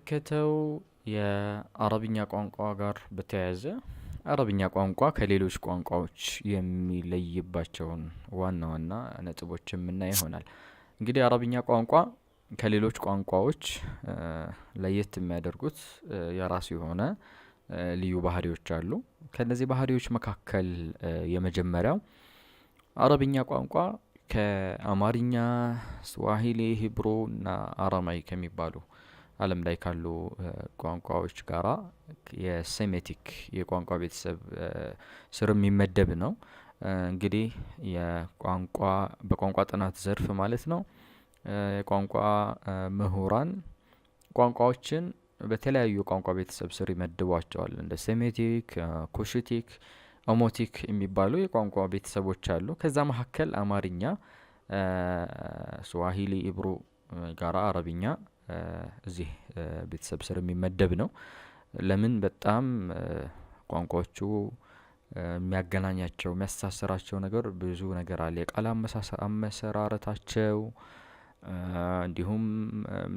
የምንመለከተው የአረብኛ ቋንቋ ጋር በተያያዘ አረብኛ ቋንቋ ከሌሎች ቋንቋዎች የሚለይባቸውን ዋና ዋና ነጥቦች የምናይ ይሆናል። እንግዲህ አረብኛ ቋንቋ ከሌሎች ቋንቋዎች ለየት የሚያደርጉት የራሱ የሆነ ልዩ ባህሪዎች አሉ። ከነዚህ ባህሪዎች መካከል የመጀመሪያው አረብኛ ቋንቋ ከአማርኛ፣ ስዋሂሊ፣ ሂብሩ እና አረማይ ከሚባሉ ዓለም ላይ ካሉ ቋንቋዎች ጋራ የሴሜቲክ የቋንቋ ቤተሰብ ስር የሚመደብ ነው። እንግዲህ የቋንቋ በቋንቋ ጥናት ዘርፍ ማለት ነው፣ የቋንቋ ምሁራን ቋንቋዎችን በተለያዩ የቋንቋ ቤተሰብ ስር ይመድቧቸዋል። እንደ ሴሜቲክ፣ ኩሽቲክ፣ ኦሞቲክ የሚባሉ የቋንቋ ቤተሰቦች አሉ። ከዛ መካከል አማርኛ፣ ስዋሂሊ፣ ኢብሮ ጋራ አረብኛ እዚህ ቤተሰብ ስር የሚመደብ ነው። ለምን? በጣም ቋንቋዎቹ የሚያገናኛቸው የሚያስተሳስራቸው ነገር ብዙ ነገር አለ። የቃል አመሰራረታቸው፣ እንዲሁም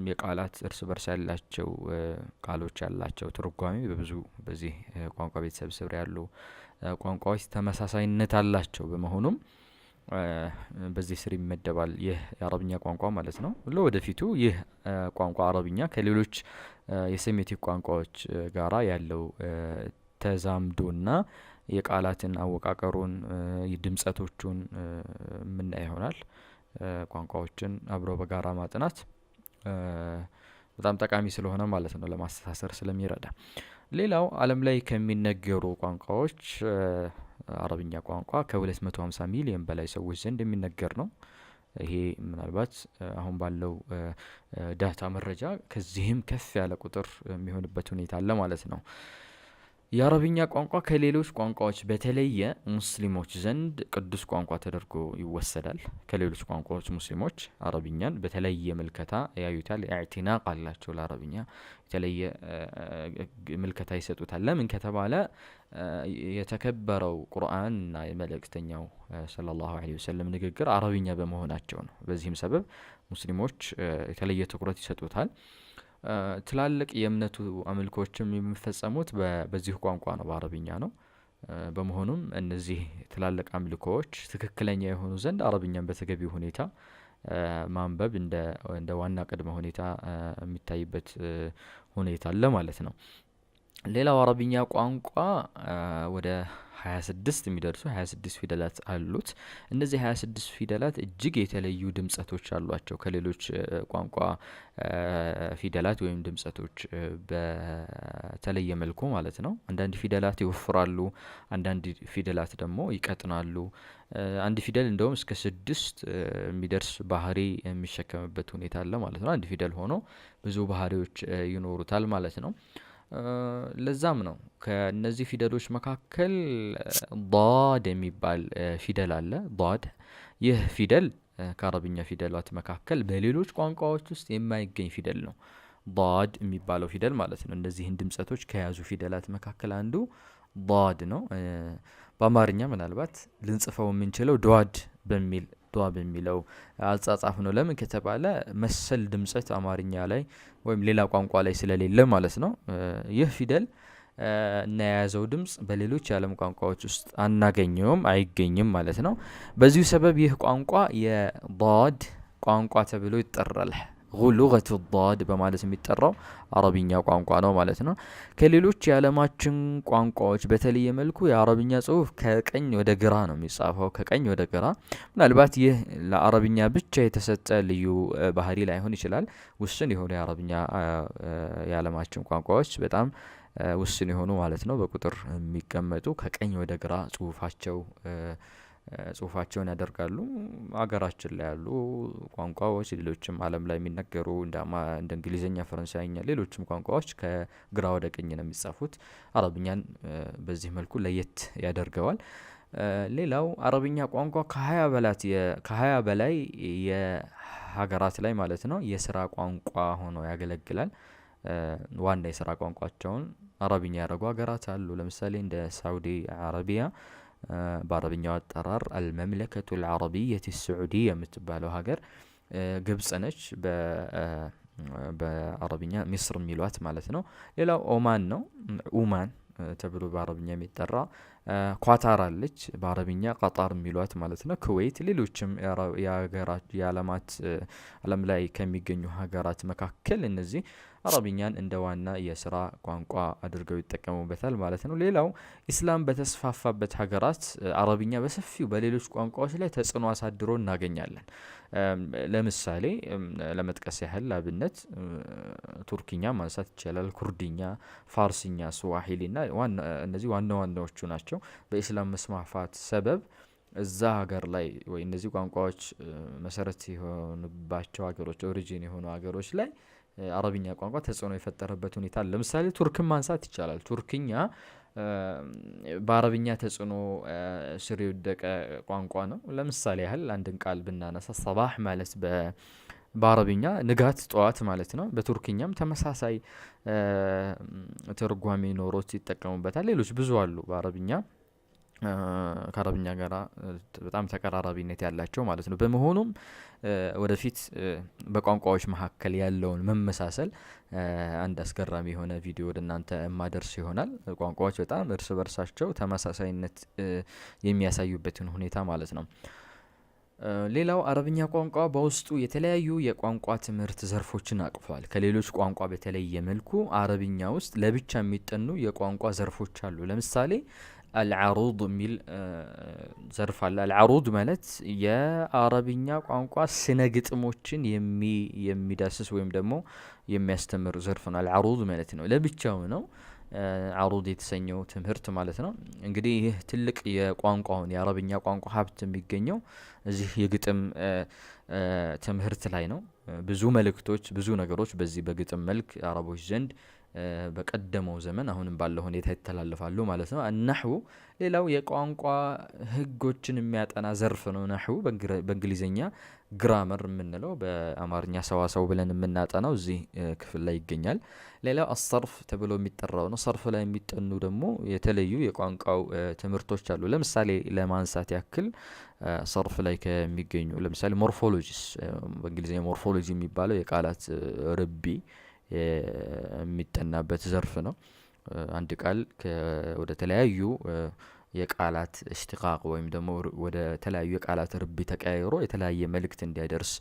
የቃላት እርስ በርስ ያላቸው ቃሎች ያላቸው ትርጓሜ በብዙ በዚህ ቋንቋ ቤተሰብ ስር ያሉ ቋንቋዎች ተመሳሳይነት አላቸው። በመሆኑም በዚህ ስር ይመደባል ይህ የአረብኛ ቋንቋ ማለት ነው። ለወደፊቱ ይህ ቋንቋ አረብኛ ከሌሎች የሴሜቲክ ቋንቋዎች ጋራ ያለው ተዛምዶና የቃላትን አወቃቀሩን ድምጸቶቹን የምናይ ይሆናል። ቋንቋዎችን አብሮ በጋራ ማጥናት በጣም ጠቃሚ ስለሆነ ማለት ነው፣ ለማስተሳሰር ስለሚረዳ። ሌላው ዓለም ላይ ከሚነገሩ ቋንቋዎች አረብኛ ቋንቋ ከ250 ሚሊዮን በላይ ሰዎች ዘንድ የሚነገር ነው። ይሄ ምናልባት አሁን ባለው data መረጃ ከዚህም ከፍ ያለ ቁጥር የሚሆንበት ሁኔታ አለ ማለት ነው። የአረብኛ ቋንቋ ከሌሎች ቋንቋዎች በተለየ ሙስሊሞች ዘንድ ቅዱስ ቋንቋ ተደርጎ ይወሰዳል። ከሌሎች ቋንቋዎች ሙስሊሞች አረብኛን በተለየ ምልከታ ያዩታል። اعتناق አላቸው፣ ለአረብኛ የተለየ ምልከታ ይሰጡታል። ለምን ከተባለ የተከበረው ቁርአንና የመልእክተኛው صلى الله عليه وسلم ንግግር አረብኛ በመሆናቸው ነው። በዚህም ሰበብ ሙስሊሞች የተለየ ትኩረት ይሰጡታል። ትላልቅ የእምነቱ አምልኮችም የሚፈጸሙት በዚሁ ቋንቋ ነው፣ በአረብኛ ነው። በመሆኑም እነዚህ ትላልቅ አምልኮዎች ትክክለኛ የሆኑ ዘንድ አረብኛን በተገቢው ሁኔታ ማንበብ እንደ ዋና ቅድመ ሁኔታ የሚታይበት ሁኔታ አለ ማለት ነው። ሌላው አረብኛ ቋንቋ ወደ 26 የሚደርሱ 26 ፊደላት አሉት። እነዚህ 26 ፊደላት እጅግ የተለዩ ድምጸቶች አሏቸው ከሌሎች ቋንቋ ፊደላት ወይም ድምጸቶች በተለየ መልኩ ማለት ነው። አንዳንድ ፊደላት ይወፍራሉ፣ አንዳንድ ፊደላት ደግሞ ይቀጥናሉ። አንድ ፊደል እንደውም እስከ 6 የሚደርስ ባህሪ የሚሸከምበት ሁኔታ አለ ማለት ነው። አንድ ፊደል ሆኖ ብዙ ባህሪዎች ይኖሩታል ማለት ነው። ለዛም ነው ከእነዚህ ፊደሎች መካከል ዷድ የሚባል ፊደል አለ። ዷድ፣ ይህ ፊደል ከአረብኛ ፊደላት መካከል በሌሎች ቋንቋዎች ውስጥ የማይገኝ ፊደል ነው። ዷድ የሚባለው ፊደል ማለት ነው። እነዚህን ድምጸቶች ከያዙ ፊደላት መካከል አንዱ ዷድ ነው። በአማርኛ ምናልባት ልንጽፈው የምንችለው ዷድ በሚል ዷ በሚለው አጻጻፍ ነው። ለምን ከተባለ መሰል ድምጸት አማርኛ ላይ ወይም ሌላ ቋንቋ ላይ ስለሌለ ማለት ነው። ይህ ፊደል እና የያዘው ድምጽ በሌሎች የዓለም ቋንቋዎች ውስጥ አናገኘውም፣ አይገኝም ማለት ነው። በዚሁ ሰበብ ይህ ቋንቋ የዷድ ቋንቋ ተብሎ ይጠራል። ሉገቱ ዷድ በማለት የሚጠራው አረብኛ ቋንቋ ነው ማለት ነው። ከሌሎች የዓለማችን ቋንቋዎች በተለየ መልኩ የአረብኛ ጽሁፍ ከቀኝ ወደ ግራ ነው የሚጻፈው፣ ከቀኝ ወደ ግራ። ምናልባት ይህ ለአረብኛ ብቻ የተሰጠ ልዩ ባህሪ ላይሆን ይችላል። ውስን የሆኑ የአረብኛ የዓለማችን ቋንቋዎች በጣም ውስን የሆኑ ማለት ነው፣ በቁጥር የሚቀመጡ ከቀኝ ወደ ግራ ጽሁፋቸውን ያደርጋሉ። ሀገራችን ላይ ያሉ ቋንቋዎች፣ ሌሎችም ዓለም ላይ የሚነገሩ እንደ እንግሊዘኛ፣ ፈረንሳይኛ፣ ሌሎችም ቋንቋዎች ከግራ ወደ ቀኝ ነው የሚጻፉት። አረብኛን በዚህ መልኩ ለየት ያደርገዋል። ሌላው አረብኛ ቋንቋ ከ20 በላይ የሀገራት ላይ ማለት ነው የስራ ቋንቋ ሆኖ ያገለግላል። ዋና የስራ ቋንቋቸውን አረብኛ ያደረጉ ሀገራት አሉ። ለምሳሌ እንደ ሳውዲ አረቢያ፣ በአረብኛው አጠራር አልመምለከቱ ልዓረቢየት ስዑዲያ የምትባለው ሀገር፣ ግብጽ ነች። በአረብኛ ሚስር የሚሏት ማለት ነው። ሌላው ኦማን ነው፣ ኡማን ተብሎ በአረብኛ የሚጠራ። ኳታር አለች፣ በአረብኛ ቀጣር የሚሏት ማለት ነው። ኩዌት፣ ሌሎችም የዓለማት ዓለም ላይ ከሚገኙ ሀገራት መካከል እነዚህ አረብኛን እንደ ዋና የስራ ቋንቋ አድርገው ይጠቀሙበታል ማለት ነው። ሌላው ኢስላም በተስፋፋበት ሀገራት አረብኛ በሰፊው በሌሎች ቋንቋዎች ላይ ተጽዕኖ አሳድሮ እናገኛለን። ለምሳሌ ለመጥቀስ ያህል አብነት ቱርኪኛ ማንሳት ይቻላል። ኩርድኛ፣ ፋርስኛ፣ ስዋሂሊ እና እነዚህ ዋና ዋናዎቹ ናቸው። በኢስላም መስፋፋት ሰበብ እዛ ሀገር ላይ ወይ እነዚህ ቋንቋዎች መሰረት የሆኑባቸው ሀገሮች፣ origin የሆኑ ሀገሮች ላይ አረብኛ ቋንቋ ተጽዕኖ የፈጠረበት ሁኔታ አለ። ለምሳሌ ቱርክን ማንሳት ይቻላል። ቱርክኛ በአረብኛ ተጽዕኖ ስር የወደቀ ቋንቋ ነው። ለምሳሌ ያህል አንድን ቃል ብናነሳ صباح ማለት በአረብኛ ንጋት፣ ጠዋት ማለት ነው። በቱርክኛም ተመሳሳይ ትርጓሜ ኖሮት ይጠቀሙበታል። ሌሎች ብዙ አሉ በአረብኛ ከአረብኛ ጋር በጣም ተቀራራቢነት ያላቸው ማለት ነው። በመሆኑም ወደፊት በቋንቋዎች መካከል ያለውን መመሳሰል አንድ አስገራሚ የሆነ ቪዲዮ ወደ እናንተ የማደርስ ይሆናል። ቋንቋዎች በጣም እርስ በርሳቸው ተመሳሳይነት የሚያሳዩበትን ሁኔታ ማለት ነው። ሌላው አረብኛ ቋንቋ በውስጡ የተለያዩ የቋንቋ ትምህርት ዘርፎችን አቅፏል። ከሌሎች ቋንቋ በተለየ መልኩ አረብኛ ውስጥ ለብቻ የሚጠኑ የቋንቋ ዘርፎች አሉ። ለምሳሌ አልዓሩድ የሚል ዘርፍ አለ። አልዓሩድ ማለት የአረብኛ ቋንቋ ስነ ግጥሞችን የሚዳስስ ወይም ደግሞ የሚያስተምር ዘርፍ ነው። አልዓሩድ ማለት ነው። ለብቻው ነው አሩድ የተሰኘው ትምህርት ማለት ነው። እንግዲህ ይህ ትልቅ የቋንቋውን የአረብኛ ቋንቋ ሀብት የሚገኘው እዚህ የግጥም ትምህርት ላይ ነው። ብዙ መልእክቶች፣ ብዙ ነገሮች በዚህ በግጥም መልክ አረቦች ዘንድ በቀደመው ዘመን አሁንም ባለው ሁኔታ ይተላለፋሉ ማለት ነው። ናሕው ሌላው የቋንቋ ሕጎችን የሚያጠና ዘርፍ ነው። ናሕው በእንግሊዝኛ ግራመር የምንለው፣ በአማርኛ ሰዋሰው ብለን የምናጠናው እዚህ ክፍል ላይ ይገኛል። ሌላው አሰርፍ ተብሎ የሚጠራው ነው። ሰርፍ ላይ የሚጠኑ ደግሞ የተለዩ የቋንቋው ትምህርቶች አሉ። ለምሳሌ ለማንሳት ያክል صرف ላይ ከሚገኙ ለምሳሌ morphologies፣ በእንግሊዝኛ morphology የሚባለው የቃላት ርቢ የሚጠናበት ዘርፍ ነው። አንድ ቃል ወደ ተለያዩ የቃላት اشتقاق ወይም ደግሞ ወደ ተለያዩ የቃላት ርቢ ተቀያይሮ የተለያየ መልእክት እንዲያደርስ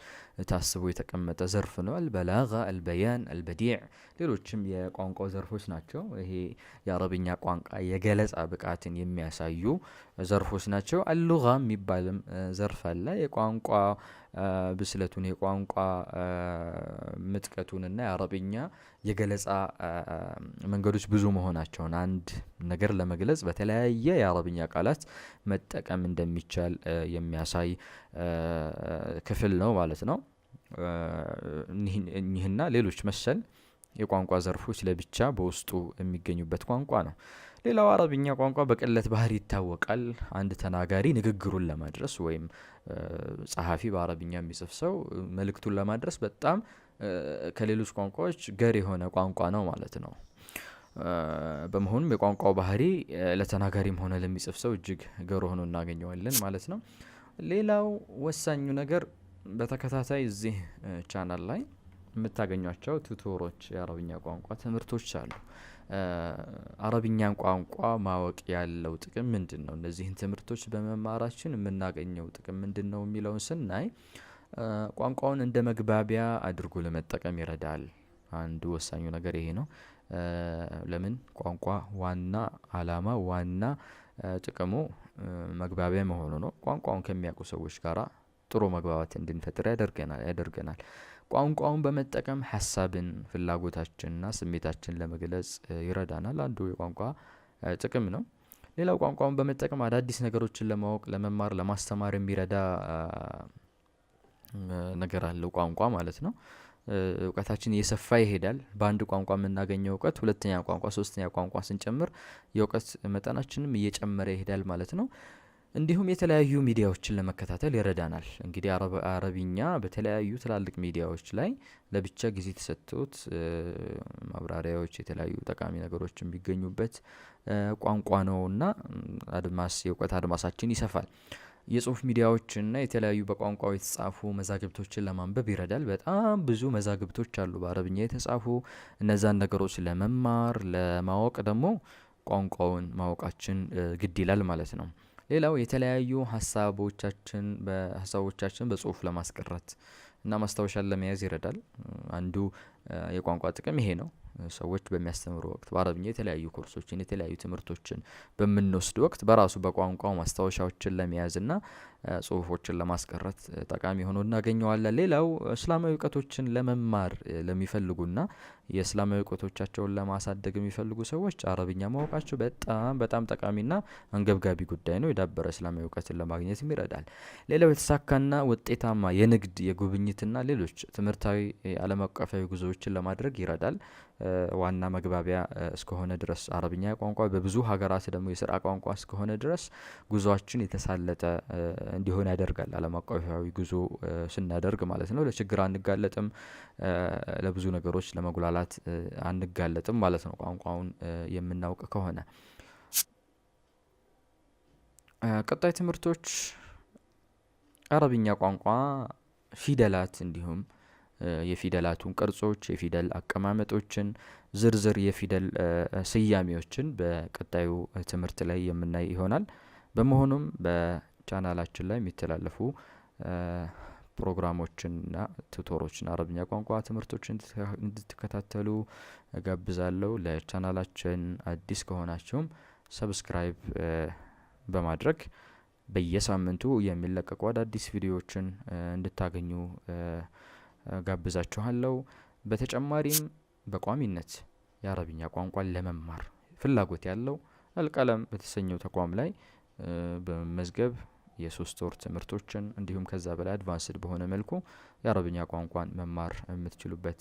ታስቦ የተቀመጠ ዘርፍ ነው። البلاغة፣ البيان፣ البديع ሌሎችም የቋንቋ ዘርፎች ናቸው። ይሄ የአረብኛ ቋንቋ የገለጻ ብቃትን የሚያሳዩ ዘርፎች ናቸው። اللغة የሚባልም ዘርፍ አለ። የቋንቋ ብስለቱን፣ የቋንቋ ምጥቀቱንና የአረብኛ የገለጻ መንገዶች ብዙ መሆናቸውን፣ አንድ ነገር ለመግለጽ በተለያየ የአረብኛ ቃላት መጠቀም እንደሚቻል የሚያሳይ ክፍል ነው ማለት ነው። እኒህና ሌሎች መሰል የቋንቋ ዘርፎች ለብቻ በውስጡ የሚገኙበት ቋንቋ ነው። ሌላው አረብኛ ቋንቋ በቅለት ባህሪ ይታወቃል። አንድ ተናጋሪ ንግግሩን ለማድረስ ወይም ጸሐፊ፣ በአረብኛ የሚጽፍ ሰው መልእክቱን ለማድረስ በጣም ከሌሎች ቋንቋዎች ገር የሆነ ቋንቋ ነው ማለት ነው። በመሆኑም የቋንቋው ባህሪ ለተናጋሪም ሆነ ለሚጽፍ ሰው እጅግ ገር ሆኖ እናገኘዋለን ማለት ነው። ሌላው ወሳኙ ነገር በተከታታይ እዚህ ቻናል ላይ የምታገኟቸው tutor ኦች፣ የአረብኛ ቋንቋ ትምህርቶች አሉ። አረብኛን ቋንቋ ማወቅ ያለው ጥቅም ምንድን ነው? እነዚህን ትምህርቶች በመማራችን የምናገኘው ጥቅም ምንድን ነው የሚለውን ስናይ ቋንቋውን እንደ መግባቢያ አድርጎ ለመጠቀም ይረዳል። አንዱ ወሳኙ ነገር ይሄ ነው። ለምን? ቋንቋ ዋና አላማ፣ ዋና ጥቅሙ መግባቢያ መሆኑ ነው። ቋንቋውን ከሚያውቁ ሰዎች ጋራ ጥሩ መግባባት እንድንፈጥር ያደርገናል። ቋንቋውን በመጠቀም ሀሳብን፣ ፍላጎታችንና ስሜታችን ለመግለጽ ይረዳናል። አንዱ የቋንቋ ጥቅም ነው። ሌላው ቋንቋውን በመጠቀም አዳዲስ ነገሮችን ለማወቅ፣ ለመማር፣ ለማስተማር የሚረዳ ነገር አለው ቋንቋ ማለት ነው። እውቀታችን እየሰፋ ይሄዳል። በአንድ ቋንቋ የምናገኘው እውቀት ሁለተኛ ቋንቋ፣ ሶስተኛ ቋንቋ ስንጨምር የእውቀት መጠናችንም እየጨመረ ይሄዳል ማለት ነው። እንዲሁም የተለያዩ ሚዲያዎችን ለመከታተል ይረዳናል። እንግዲህ አረብኛ በተለያዩ ትላልቅ ሚዲያዎች ላይ ለብቻ ጊዜ ተሰጥቶት ማብራሪያዎች፣ የተለያዩ ጠቃሚ ነገሮች የሚገኙበት ቋንቋ ነውና አድማስ የእውቀት አድማሳችን ይሰፋል። የጽሁፍ ሚዲያዎችንና የተለያዩ በቋንቋው የተጻፉ መዛግብቶችን ለማንበብ ይረዳል። በጣም ብዙ መዛግብቶች አሉ በአረብኛ የተጻፉ። እነዛን ነገሮች ለመማር ለማወቅ ደግሞ ቋንቋውን ማወቃችን ግድ ይላል ማለት ነው። ሌላው የተለያዩ ሀሳቦቻችን በሀሳቦቻችን በጽሁፍ ለማስቀረት እና ማስታወሻን ለመያዝ ይረዳል። አንዱ የቋንቋ ጥቅም ይሄ ነው። ሰዎች በሚያስተምሩ ወቅት በአረብኛ የተለያዩ ኮርሶችን የተለያዩ ትምህርቶችን በምንወስድ ወቅት በራሱ በቋንቋው ማስታወሻዎችን ለመያዝ እና ጽሁፎችን ለማስቀረት ጠቃሚ ሆኖ እናገኘዋለን። ሌላው እስላማዊ እውቀቶችን ለመማር ለሚፈልጉና የእስላማዊ እውቀቶቻቸውን ለማሳደግ የሚፈልጉ ሰዎች አረብኛ ማወቃቸው በጣም በጣም ጠቃሚና አንገብጋቢ ጉዳይ ነው። የዳበረ እስላማዊ እውቀትን ለማግኘትም ይረዳል። ሌላው የተሳካና ውጤታማ የንግድ የጉብኝትና ሌሎች ትምህርታዊ ዓለም አቀፋዊ ጉዞዎችን ለማድረግ ይረዳል። ዋና መግባቢያ እስከሆነ ድረስ አረብኛ ቋንቋ በብዙ ሀገራት ደግሞ የስራ ቋንቋ እስከሆነ ድረስ ጉዞአችን የተሳለጠ እንዲሆን ያደርጋል። ዓለም አቀፋዊ ጉዞ ስናደርግ ማለት ነው። ለችግር አንጋለጥም። ለብዙ ነገሮች ለመጉላላት አንጋለጥም ማለት ነው። ቋንቋውን የምናውቅ ከሆነ። ቀጣይ ትምህርቶች አረብኛ ቋንቋ ፊደላት እንዲሁም የፊደላቱን ቅርጾች፣ የፊደል አቀማመጦችን፣ ዝርዝር የፊደል ስያሜዎችን በቀጣዩ ትምህርት ላይ የምናይ ይሆናል። በመሆኑም በቻናላችን ላይ የሚተላለፉ ፕሮግራሞችንና tutor ኦችን አረብኛ ቋንቋ ትምህርቶችን እንድትከታተሉ እጋብዛለሁ። ለቻናላችን አዲስ ከሆናችሁም subscribe በማድረግ በየሳምንቱ የሚለቀቁ አዳዲስ ቪዲዮዎችን እንድታገኙ ጋብዛችኋለሁ። በተጨማሪም በቋሚነት የአረብኛ ቋንቋን ለመማር ፍላጎት ያለው አልቀለም በተሰኘው ተቋም ላይ በመመዝገብ የ3 ወር ትምህርቶችን እንዲሁም ከዛ በላይ advanced በሆነ መልኩ የአረብኛ ቋንቋን መማር የምትችሉበት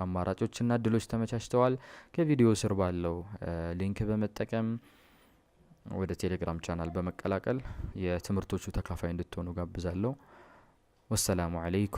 አማራጮችና እድሎች ተመቻችተዋል። ከቪዲዮ ስር ባለው link በመጠቀም ወደ ቴሌግራም ቻናል በመቀላቀል የትምህርቶቹ ተካፋይ እንድትሆኑ ጋብዛለሁ። والسلام عليكم።